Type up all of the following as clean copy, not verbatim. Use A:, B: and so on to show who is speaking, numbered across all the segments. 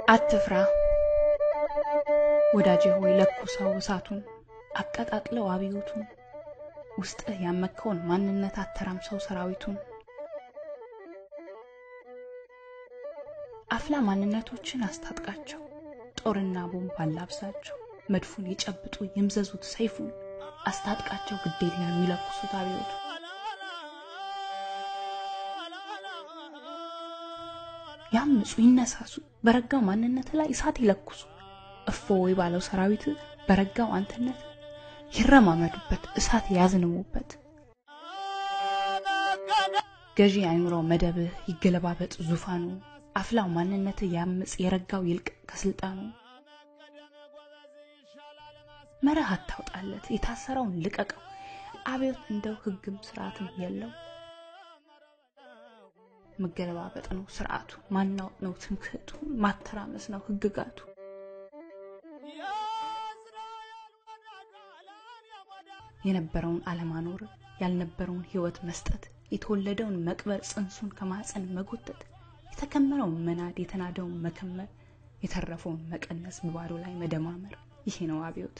A: አትፍራ ወዳጄ ሆይ፣ ለኩሰው እሳቱን፣ አቀጣጥለው አብዮቱን። ውስጥህ ያመከውን ማንነት አተራምሰው ሰራዊቱን። አፍላ ማንነቶችን አስታጥቃቸው፣ ጦርና ቦምብ አላብሳቸው። መድፉን ይጨብጡ ይምዘዙት ሰይፉን፣ አስታጥቃቸው ግዴላ የሚለኩሱት አብዮቱ። ያምፁ ይነሳሱ፣ በረጋው ማንነት ላይ እሳት ይለኩሱ። እፎይ ባለው ሰራዊት በረጋው አንተነት ይረማመዱበት፣ እሳት ያዝንሙበት። ገዢ አይኑረው መደብህ፣ ይገለባበጥ ዙፋኑ። አፍላው ማንነት ያምፅ፣ የረጋው ይልቅ ከስልጣኑ። መርህ አታውጣለት፣ የታሰረውን ልቀቀው። አብዮት እንደው ህግም ስርዓትም የለው። መገለባበጥ ነው ስርዓቱ፣ ማናወጥ ነው ትምክህቱ፣ ማተራመስ ነው ህግጋቱ። የነበረውን አለማኖር፣ ያልነበረውን ህይወት መስጠት፣ የተወለደውን መቅበር፣ ጽንሱን ከማህፀን መጎተት፣ የተከመረውን መናድ፣ የተናደውን መከመር፣ የተረፈውን መቀነስ፣ በባዶ ላይ መደማመር፣ ይሄ ነው አብዮት።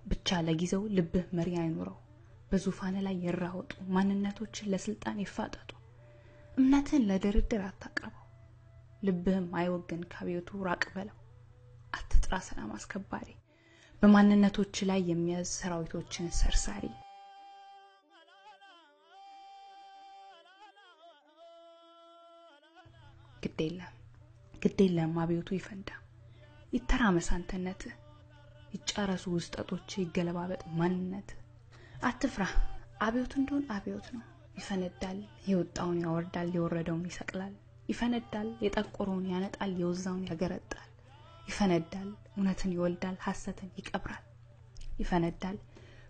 A: ብቻ ለጊዜው ልብህ መሪ አይኑረው፣ በዙፋን ላይ ይራወጡ፣ ማንነቶችን ለስልጣን ይፋጠጡ። እምነትህን ለድርድር አታቅርበው፣ ልብህም አይወግን ከአብዮቱ ራቅ በለው። አትጥራ ሰላም አስከባሪ፣ በማንነቶች ላይ የሚያዝ ሰራዊቶችን ሰርሳሪ። ግዴለም ግዴለም አብዮቱ ይፈንዳ፣ ይተራመስ አንተነትህ፣ ይጨረሱ ውስጠቶች፣ ይገለባበጥ ማንነት። አትፍራ አብዮት እንደሆን አብዮት ነው። ይፈነዳል፣ የወጣውን ያወርዳል፣ የወረደውን ይሰቅላል። ይፈነዳል፣ የጠቆረውን ያነጣል፣ የወዛውን ያገረጣል። ይፈነዳል፣ እውነትን ይወልዳል፣ ሐሰትን ይቀብራል። ይፈነዳል፣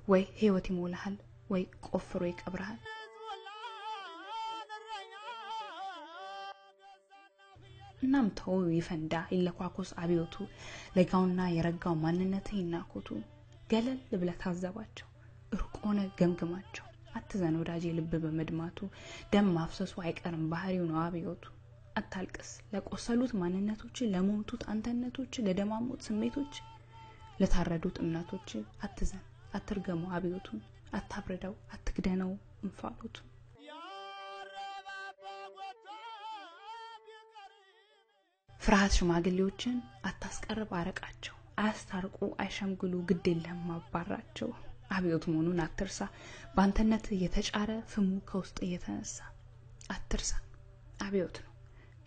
A: ወይ ህይወት ይሞላሃል፣ ወይ ቆፍሮ ይቀብርሃል። እናም ተው ይፈንዳ፣ ይለኳኮስ አብዮቱ። ለጋውና የረጋው ማንነት ይናኮቱ። ገለል ብለህ ታዘባቸው፣ ሩቅ ሆነ ገምግማቸው። አትዘን ወዳጄ ልብ በመድማቱ፣ ደም ማፍሰሱ አይቀርም ባህሪው ነው አብዮቱ። አታልቅስ ለቆሰሉት ማንነቶች፣ ለሞቱት አንተነቶች፣ ለደማሙት ስሜቶች፣ ለታረዱት እምነቶች። አትዘን፣ አትርገመው አብዮቱን፣ አታብርደው፣ አትግደነው እንፋሎቱን። ፍርሃት ሽማግሌዎችን አታስቀርብ አረቃቸው፣ አያስታርቁ አይሸምግሉ ግድ የለም አባራቸው። አብዮት መሆኑን አትርሳ፣ በአንተነት የተጫረ ፍሙ ከውስጥ እየተነሳ። አትርሳ አብዮት ነው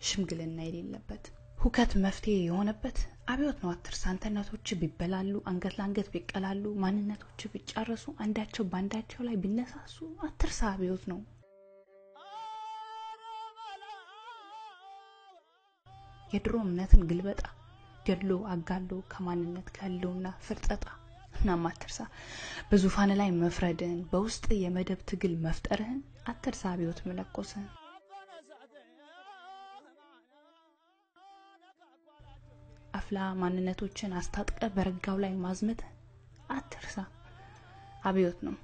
A: ሽምግልና የሌለበት፣ ሁከት መፍትሄ የሆነበት አብዮት ነው። አትርሳ አንተነቶች ቢበላሉ፣ አንገት ለአንገት ቢቀላሉ፣ ማንነቶች ቢጫረሱ፣ አንዳቸው በአንዳቸው ላይ ቢነሳሱ፣ አትርሳ አብዮት ነው። የድሮ እምነትን ግልበጣ፣ ገድሎ አጋሎ ከማንነት ከህልውና ፍርጠጣ። እናም አትርሳ በዙፋን ላይ መፍረድህን፣ በውስጥ የመደብ ትግል መፍጠርህን። አትርሳ አብዮት መለኮስህን። አፍላ ማንነቶችን አስታጥቀ በረጋው ላይ ማዝመትህን አትርሳ። አብዮት ነው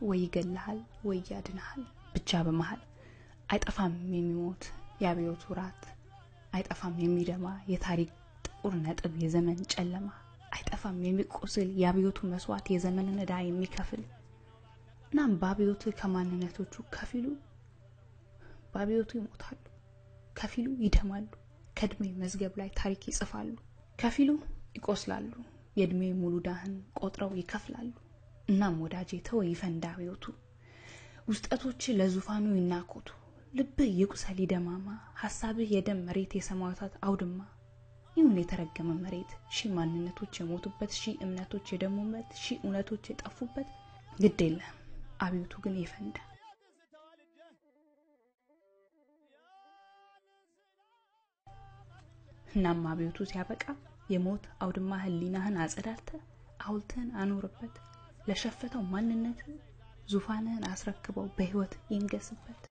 A: ወይ ይገልሃል ወይ ያድንሃል፣ ብቻ በመሃል አይጠፋም የሚሞት የአብዮቱ ራት፣ አይጠፋም የሚደማ የታሪክ ጥቁር ነጥብ የዘመን ጨለማ፣ አይጠፋም የሚቆስል የአብዮቱ መስዋዕት የዘመንን ዕዳ የሚከፍል። እናም በአብዮቱ ከማንነቶቹ ከፊሉ በአብዮቱ ይሞታሉ፣ ከፊሉ ይደማሉ፣ ከእድሜ መዝገብ ላይ ታሪክ ይጽፋሉ፣ ከፊሉ ይቆስላሉ፣ የእድሜ ሙሉ ዳህን ቆጥረው ይከፍላሉ። እናም ወዳጄ ተው ይፈንዳ አብዮቱ፣ ውስጠቶች ለዙፋኑ ይናኮቱ፣ ልብህ ይቁሰል ይደማማ፣ ሐሳብህ የደም መሬት የሰማዕታት አውድማ ይሁን። የተረገመ መሬት፣ ሺህ ማንነቶች የሞቱበት፣ ሺህ እምነቶች የደሙበት፣ ሺህ እውነቶች የጠፉበት። ግድ የለም አብዮቱ ግን ይፈንዳ። እናም አብዮቱ ሲያበቃ የሞት አውድማ ህሊናህን አጸዳድተህ ሐውልትህን አኑርበት። ለሸፈተው ማንነት ዙፋንህን አስረክበው በህይወት ይንገስበት።